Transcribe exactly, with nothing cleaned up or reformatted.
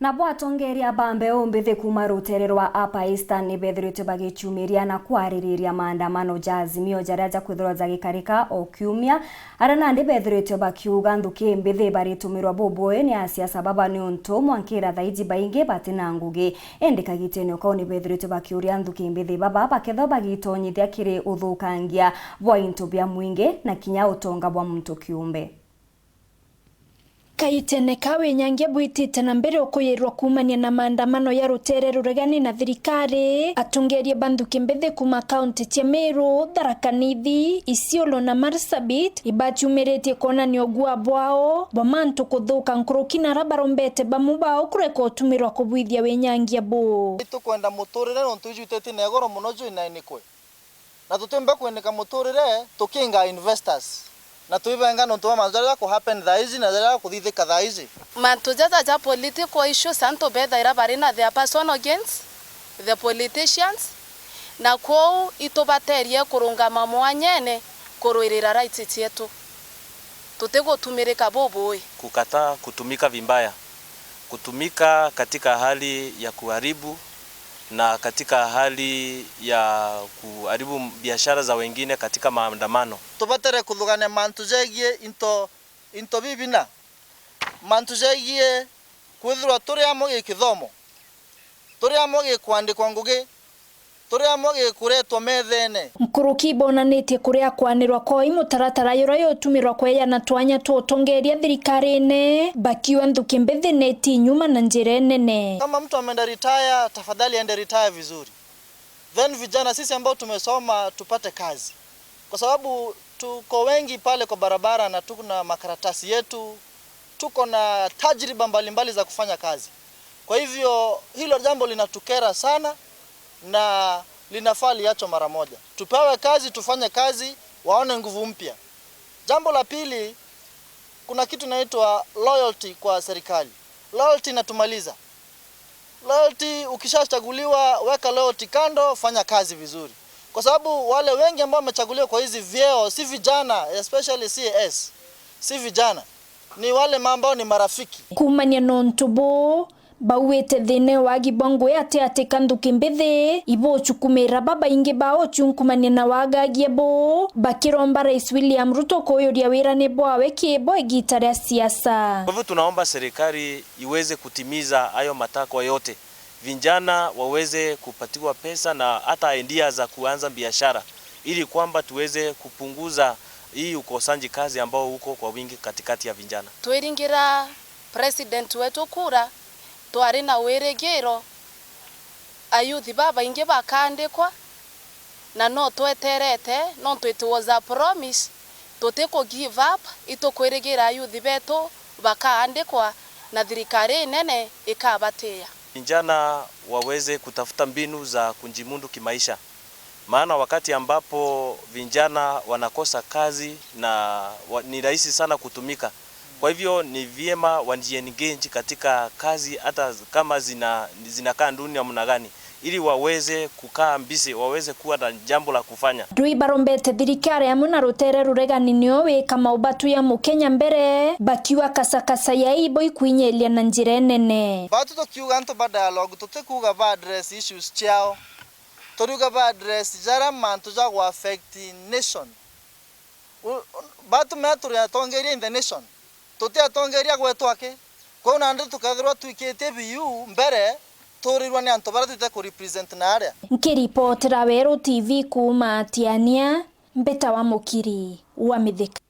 Nabo atongeria ba mbeu mbithi kuuma rutere rwa Upper Eastern ni bethiritwe bagicumiria na kwaririria maandamano ja Azimio jaria jakwithirwa jagikarika o kiumia, aria nandi bethiritwe bakiuga nthuki mbithi baritumirwa bubui ni asiasa baba niuntu mwankira thaiji baingi batina ngugi. Indi kagitene o kau ni bethiritwe bakiuria nthuki mbithi baba bakethwa bagitonyithia kiri uthukangia bwa into bia mwingi na kinya utonga bwa muntu kiumbe. Kaitene ka winyangia bwitite na mbere ukuyirwa kuumania na maandamano ya rutere ruregani na thirikari, atongeria ba nthuki mbithi kuuma kaunti cia Meru, Tharaka Nithi, Isiolo na Marsabit ibaciumiritie kwonania ugua bwao bwa mantu kuthuka nkuruki na aria barombete bamwe bao kureka utumirwa kubwithia winyangia buu. Itukwenda muturire nontu ijwiteti na igoro muno jwi na inikwe. Na tutiumba kwinika muturire tukinga investors. Na twibenga nontu bwa mantu jaria jaku happen thaa iji na jaria jakuthithika thaa iji. Mantu jaja ja political issues antu bethaira bari na their personal gains, the politicians, na kwou itubaterie kurungama mwanyene kurwirira rights cietu. Tutigutumirika bubui. Kukataa kutumika vibaya, kutumika katika hali ya kuharibu na katika hali ya kuharibu biashara za wengine katika maandamano. Tubatere kuthugania mantu jegie into, into bibina, mantu jegie kwithirwa turi amwe gikithomo, turi amwe gikwandikwa ngugi, turi amwe gikuretwa methene. Nkuruki ibonanitie kuria kwanirwa kwao i mutaratara juria jutumirwa kweyana twanya twa utongeria thirikarine, bakiuga nthuki mbithi neti nyuma na njira inene. Kama mtu ameenda retire, tafadhali aende retire vizuri. Then vijana sisi ambao tumesoma tupate kazi, kwa sababu tuko wengi pale kwa barabara na tuko na makaratasi yetu, tuko na tajriba mbalimbali za kufanya kazi. Kwa hivyo hilo jambo linatukera sana na linafaa liachwe mara moja. Tupewe kazi, tufanye kazi, waone nguvu mpya. Jambo la pili, kuna kitu inaitwa loyalty kwa serikali. Loyalty inatumaliza. Loyalty, ukishachaguliwa, weka loyalty kando, fanya kazi vizuri. Kwa sababu wale wengi ambao wamechaguliwa kwa hizi vyeo si vijana, especially C A S, si vijana. Ni wale ma-, ambao ni marafiki. Kuumania na untu buu, bauite thina e wagi bwa ngugi ati ati ka nthuki mbithi ibucukumira babaingi bao ciunkumania na wagagia buu, bakiromba Rais William Ruto kuyuria wirane bwawe kiibo igiita ria siasa. Kwa hivyo tunaomba serikali iweze kutimiza hayo matakwa yote. Vijana waweze kupatiwa pesa na hata idea za kuanza biashara, ili kwamba tuweze kupunguza hii ukosanji kazi ambao uko kwa wingi katikati ya vijana. Twiringira president wetu kura, twari na wirigiro ayuthi babaingi bakaandikwa, na no tweterete, nontu it was a promise, tutiku give up, itukwirigira ayuthi betu bakaandikwa na thirikari inene ikabatia. Vijana waweze kutafuta mbinu za kujimudu kimaisha, maana wakati ambapo vijana wanakosa kazi na wa-, ni rahisi sana kutumika. Kwa hivyo ni vyema wajiengage katika kazi hata kama zina-, zinakaa duni namna gani, ili waweze kukaa busy, waweze kuwa na jambo la kufanya. Rui barombete thirikari amwe na rutere ruregani nio wika maubatu ya Mukenya mbere, bakiuga kasakasa ya ibo ikwinyiria na njira inene. Batu tukiuga antu ba dialogue, tutikuuga ba address issues ciao. Turiuga ba address jaria mantu ja gu affect nation. U-, u-, batu me turi atongeria in the nation. Tuti atongeria gwetu aki. Kwou nandi tukethirwa twikitie biu mbere, turirwa ni antu baria twite ku represent na aria. Nkiripotera Weru T V kuuma Tiania, mbita wa Mukiri wa Mithika.